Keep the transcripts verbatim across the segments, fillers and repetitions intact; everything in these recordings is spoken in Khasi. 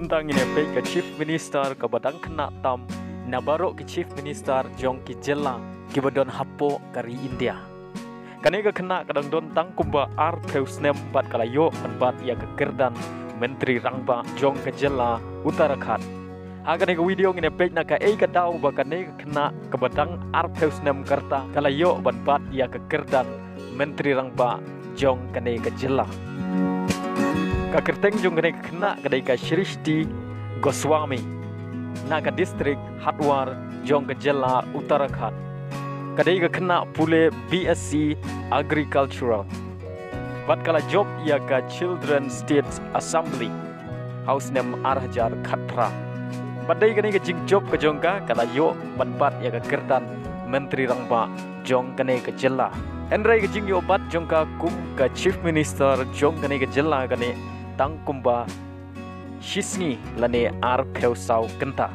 Tang ngin ïa peit ka Chief Minister kaba dang khynnah tam na baroh ki Chief Minister jong ki jylla kiba don hapoh ka ri India. Kane ka khynnah ka dang don tang kumba arphew snem bad ka la ïoh ban bat ïa ka kyrdan Myntri Rangbah jong ka jylla Uttarakhand. Ha kane ka video ngin ïa peit na kaei ka daw ba kane ka khynnah kaba dang arphew snem ka rta ka la ïoh ban bat ïa ka kyrdan Myntri Rangbah jong kane ka jylla. Ka kyrteng jong kane ka khynnah ka dei ka Srishti Goswami, na ka district Hatwar jong ka jylla Uttarakhand. Ka dei ka khynnah pule B S C Agricultural bad ka la jop ïa ka Children State Assembly ha u snem ar hajar khatphra. Bad dei kane ka jingjop ka jong ka ka la ïoh ban bat ïa ka kyrdan Myntri Rangbah jong kane ka jylla. Hynrei ka jingïoh bat jong ka kum ka Chief Minister jong kane ka jylla ka neh tang kumba shisngi lane arphew saw kynta.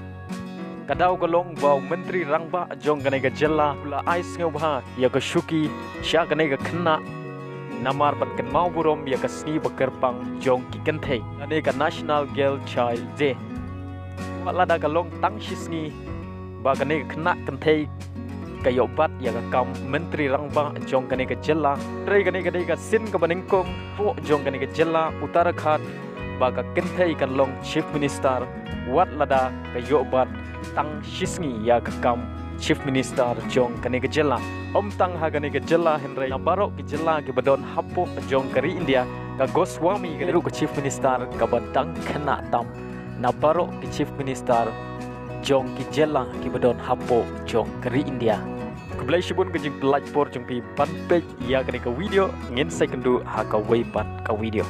Ka daw ka long ba u Myntri Rangbah jong kane ka jylla u la ai sngewbha ïa ka shuki sha kane ka khynnah namar ban kynmaw burom ïa ka sngi bakyrpang jong ki kynthei lane ka National Girl Child Day. Wat lada ka long tang shisngi ba kane ka khynnah kynthei ka ïoh bat ïa ka kam Myntri Rangbah jong kane ka jylla. Hynrei kane ka dei ka sien kaba nyngkong hapoh jong kane ka jylla Uttarakhand ba ka kynthei kan long Chief Minister wat lada ka ïoh bat tang shisngi ïa ka kam Chief Minister jong kane ka jylla. Ym tang ha kane ka jylla hynrei na baroh ki jylla kiba don hapoh jong ka ri India, ka Goswami ka dei ruh ka Chief Minister kaba dang khynnah tam na baroh ki Chief Minister jong ki jylla kiba don hapoh jong ka ri India. Khublei shibun ka jingpyllait por jong phi ban peit ïa kane ka video, ngin sa ïakynduh ha kawei pat ka video.